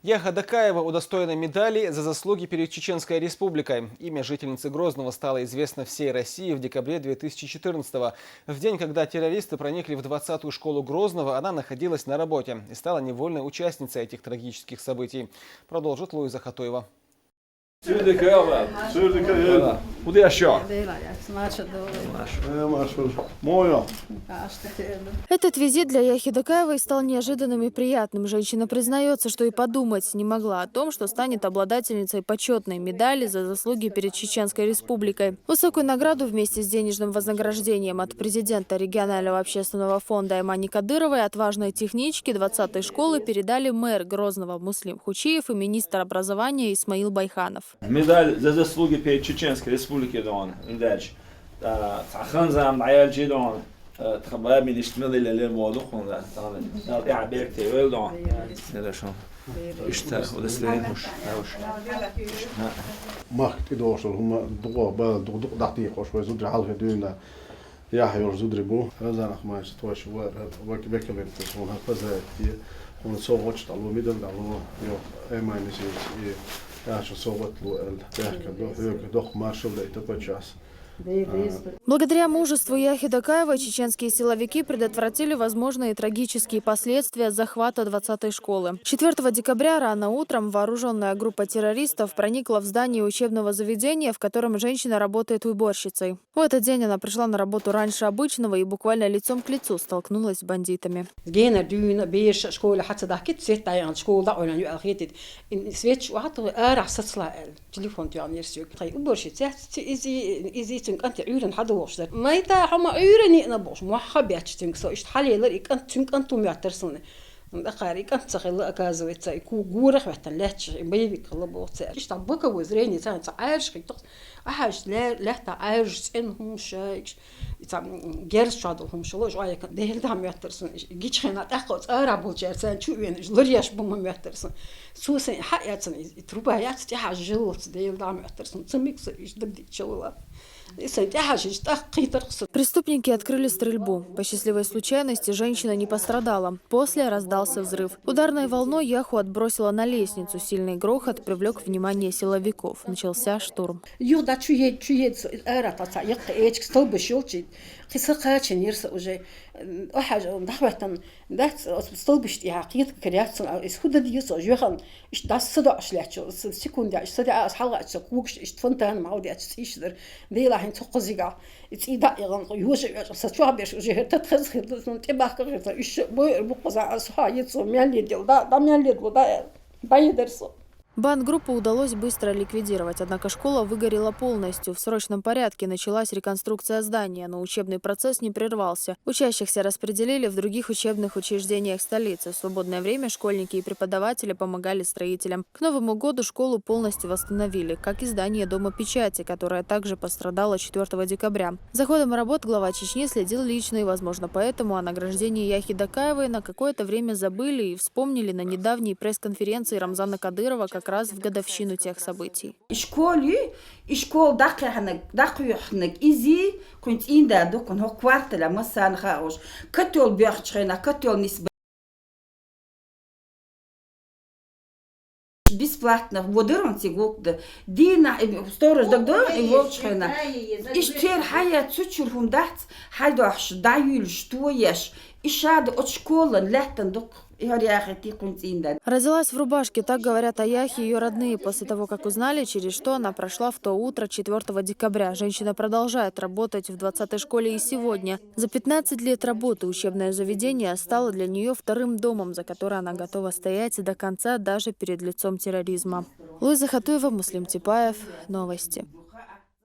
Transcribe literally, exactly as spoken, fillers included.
Яха Дакаева удостоена медали «За заслуги перед Чеченской Республикой». Имя жительницы Грозного стало известно всей России в декабре две тысячи четырнадцатого, в день, когда террористы проникли в двадцатую школу Грозного. Она находилась на работе и стала невольной участницей этих трагических событий. Продолжит Луиза Хатуева. Куда еще? Этот визит для Яхи Дакаевой стал неожиданным и приятным. Женщина признается, что и подумать не могла о том, что станет обладательницей почетной медали «За заслуги перед Чеченской Республикой». Высокую награду вместе с денежным вознаграждением от президента регионального общественного фонда Эмани Кадыровой отважной техничке двадцатой школы передали мэр Грозного Муслим Хучиев и министр образования Исмаил Байханов. Медаль «За заслуги перед Чеченской Республикой», дон, индаль. Цхьа хан-зама дӀаяьлча, дон, тха бабин иштта мел леле моду хун да, тӀаккха Дала тӀехьа беркате йойла, дон. Нера шо. Иштта удостоверени хӀуш, хӀуш. Махка тӀедогӀуш дола хӀума дукха бала, дукха, дукха дӀатӀехьош вай зударий хьалхе дуьйна. Яхь йолуш зударий бу. Рамзан Ахмадович, тхойша ва-, вак-, векалан тӀе хьуна хӀара паза а тӀе, хьуна совгӀаташ дӀало, медаль дӀало, йо, Эмани Сергеевича и яхачун совгӀат ло аьлла, бехкар до, хьоьга доккха маршалла дайта паччахьас. Благодаря мужеству Яхи Дакаевой чеченские силовики предотвратили возможные трагические последствия захвата двадцатой школы. Четвёртого декабря рано утром вооружённая группа террористов проникла в здание учебного заведения, в котором женщина работает уборщицей. В этот день она пришла на работу раньше обычного и буквально лицом к лицу столкнулась с бандитами. Генара дуьйна бераш школе хьа ца дахкийта, свет дӀаяьхна, школа дӀакъоьллина ю аьлла хетийта. Ин свет шу ахьа тхо арахь сацалахь аьлла, телефон тоьхнера соьга. Тхайн уборщица яц, ци-, иза, иза цуьнан кӀанте Ӏуьйранна хьадогӀуш дара. Майта хьо ма Ӏуьйранна йиъна бохуш, мохь а баьчча цуьнга со иштта хьалелара, и кӀант, цуьнан кӀант хӀума моьттара суна. ТӀаккха и кӀант ца хилла, оказывается, и ку-, гора хӀоьттина лаьтташ, и боевик хилла боху цара. Иштта боковое зрение царна цхьа Ӏаьржа хиттах, ахьа иштта лаь-, лаьттахь Ӏаьржа цӀена хӀумаш, и цхьа герз чохь долу хӀумаш ло, жӀояка Дела дӀа моьттара суна, гича хенахь тӀаккха оцу арахь болчаьрца чу а вена, ларъеш бу ма моьттара суна. Цо сайн хьаэцна, и труба яц тӀехьа жилалц Дела дӀа моьттара суна. Ца мега со иштта дагадича вала. И сайн тӀехьа жижа тӀаккха кхийтарх со. Преступники открыли стрельбу. По счастливой случайности женщина не пострадала. После раздался взрыв. Ударной волной Яху отбросило на лестницу. Сильный грохот привлёк внимание силовиков. Начался штурм. Юха дӀа чу еда, чу еда со, ара тӀе цхьа яккха эчиг столбаш йолчу, кхин са кхачийнера со уже. Ахьа дӀахӀоьттина дац, оцу столбаш тӀехьа кхета караьцна, иза хӀун дан деза со, жоьхан, иштта дӀа са доӀуш лаьтташ, секундехь, иштта са деа, аса хьалхачу со когаш, иштта фонтан мал дечу цӀийш дара. Делахь хӀинца хӀокхузигахь, и цӀий дӀа а яхана, йожа а йоьжна, са чохь берш уже хӀара тат хаза хир ду, суна тӀебахка хир ду, уьш бой а буккъаза, аса хьа ецо, мел ледела, да, да, мел ледало, да, дӀаедара со. Бандгруппу удалось быстро ликвидировать, однако школа выгорела полностью. В срочном порядке началась реконструкция здания, но учебный процесс не прервался. Учащихся распределили в других учебных учреждениях столицы. В свободное время школьники и преподаватели помогали строителям. К Новому году школу полностью восстановили, как и здание Дома печати, которое также пострадало четвёртого декабря. За ходом работ глава Чечни следил лично, и, возможно, поэтому о награждении Яхи Дакаевой на какое-то время забыли и вспомнили на недавней пресс-конференции Рамзана Кадырова как раз в годовщину тех событий. И школа ю, и школа дӀакхехьнаг, дӀакхоьхьнаг изий, кхуьнан цӀийнда ду, кхуьнан хӀокху кварталехь массарна хаалуш. Котёл боьхначу хенахь, котёл нисбан. Бесплатно, во дара ван цига гулт да. Дийнахь, и сторож дагадогӀу, и волчу хенахь. Иштта церан хьаяц, цу чуьра хӀума дац, хьайдохьуш, дӀаюьйлуш, тоеш. И шада оцу школан лаьттан дукха. И хӀара яхийти кхуьнан цӀийнда. Родилась в рубашке, так говорят о Яхе её родные после того, как узнали, через что она прошла в то утро четвёртого декабря. Женщина продолжает работать в двадцатой школе и сегодня. За пятнадцать лет работы учебное заведение стало для неё вторым домом, за который она готова стоять до конца, даже перед лицом терроризма. Луиза Хатуева, Муслим Типаев. Новости.